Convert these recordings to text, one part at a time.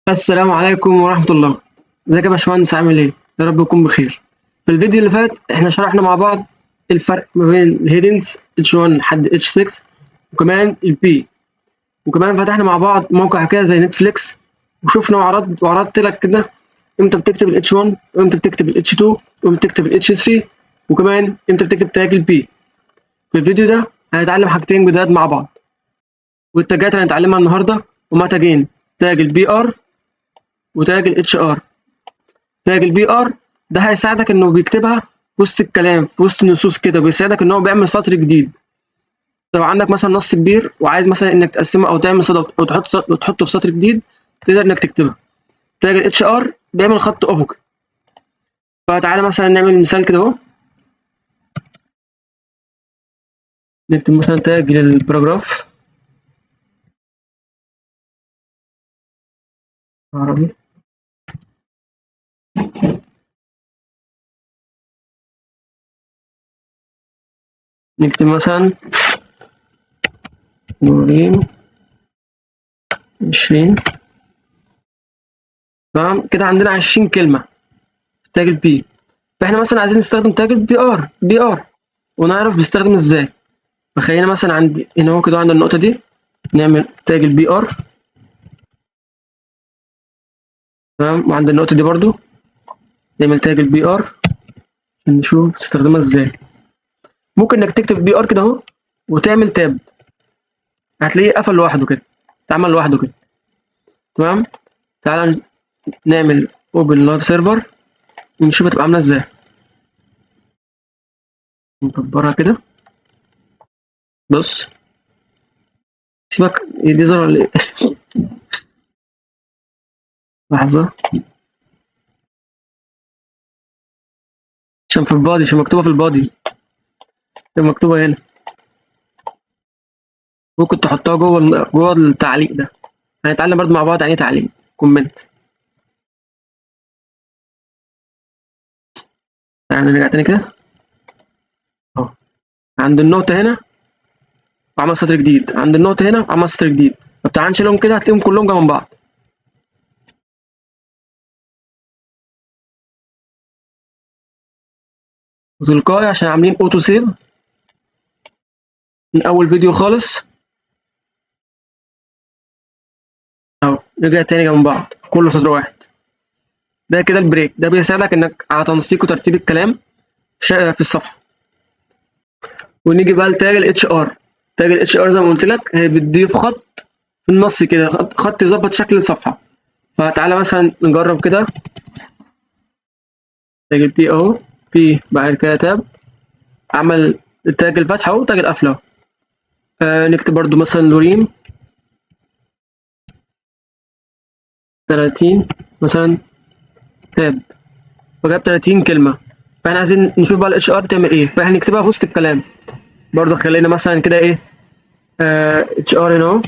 السلام عليكم ورحمة الله. ازيك يا باشمهندس، عامل ايه؟ يا رب تكون بخير. في الفيديو اللي فات احنا شرحنا مع بعض الفرق ما بين ال headings H1 لحد H6 وكمان ال P، وكمان فتحنا مع بعض موقع كده زي نتفليكس وشفنا وعرضت لك كده امتى بتكتب ال H1 وامتى بتكتب ال H2 وامتى بتكتب ال H3 وكمان امتى بتكتب tag ال P. في الفيديو ده هنتعلم حاجتين جداد مع بعض، والتاجات اللي هنتعلمها النهارده هما تاجين، tag ال BR و tag ال HR. tag ال BR ده هيساعدك انه بيكتبها في وسط الكلام، في وسط النصوص كده، بيساعدك ان هو بيعمل سطر جديد. لو عندك مثلا نص كبير وعايز مثلا انك تقسمه او تعمل سطر او تحطه في سطر جديد، تقدر انك تكتبها. tag ال HR بيعمل خط افقي. فتعالى مثلا نعمل مثال كده اهو، نكتب مثلا tag لل paragraph عربي، نكتب مثلا نورين 20. تمام كده عندنا 20 كلمة في tag ال P. فاحنا مثلا عايزين نستخدم tag ال BR ونعرف بيستخدم ازاي. فخلينا مثلا عند هنا اهو كده عند النقطة دي نعمل tag ال BR. تمام، وعند النقطة دي برضو نعمل tag ال BR عشان نشوف تستخدمها ازاي. ممكن انك تكتب BR كده اهو وتعمل tab، هتلاقيه قفل لوحده كده، اتعمل لوحده كده. تمام، تعالى نعمل open live server ونشوف هتبقى عامله ازاي. نكبرها كده. بص سيبك دي ظهر ولا ايه؟ لحظة، عشان في ال body، عشان مكتوبة في ال body، عشان مكتوبة هنا. ممكن تحطها جوه التعليق ده. هنتعلم برضو مع بعض يعني ايه تعليق comment. تعالى نرجع تاني كده اهو، عند النقطة هنا وعمل سطر جديد، عند النقطة هنا وعمل سطر جديد. طب تعالى نشيلهم كده، هتلاقيهم كلهم جنب بعض. وتلقائي عشان عاملين auto save من اول فيديو خالص اهو، رجع تاني جنب بعض كله سطر واحد. ده كده ال break، ده بيساعدك انك على تنسيق وترتيب الكلام في الصفحة. ونيجي بقى ل tag ال HR. tag ال HR زي ما قلت لك هي بتضيف خط في النص كده، خط يظبط شكل الصفحة. فتعالى مثلا نجرب كده، tag ال P اهو، P بعد كده tab، عمل tag الفتحة اهو و tag القفله اهو. نكتب برضو مثلا lorem 30 مثلا tab، فجاب 30 كلمة. فاحنا عايزين نشوف بقى ال HR بتعمل ايه، فاحنا نكتبها في وسط الكلام برضو. خلينا مثلا كده ايه، HR هنا اهو،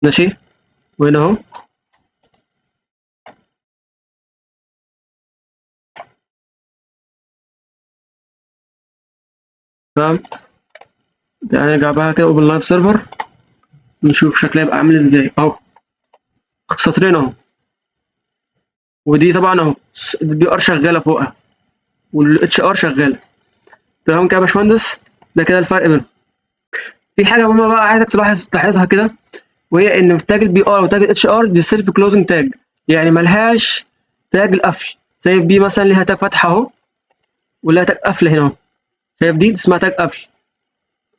ماشي، وهنا اهو تمام. تعالى نرجع بقى كده open live server نشوف شكلها يبقى عامل ازاي. اهو سطرين اهو، ودي طبعا اهو ال BR شغالة فوقها وال HR شغالة. تمام كده يا باشمهندس، ده كده الفرق بينهم. في حاجة مهمة بقى عايزك تلاحظها كده، وهي ان في tag ال BR و tag ال HR دي self closing tag، يعني ملهاش tag القفل. زي P مثلا ليها tag فتحه اهو وليها tag قفل هنا اهو، شايف دي اسمها tag قفل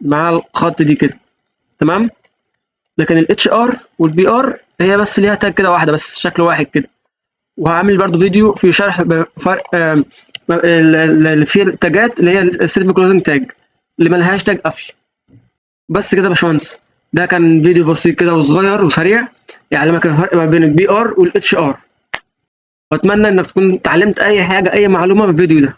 مع الخط دي كده. تمام، لكن ال HR وال BR هي بس ليها tag كده واحدة بس، شكل واحد كده. وهعمل برضو فيديو في شرح فرق اللي فيه التاجات اللي هي ال self closing tag اللي ملهاش tag قفل. بس كده يا باشمهندس، ده كان فيديو بسيط كده وصغير وسريع يعلمك الفرق ما بين ال BR وال HR. واتمنى انك تكون اتعلمت اي حاجة، اي معلومة من الفيديو ده.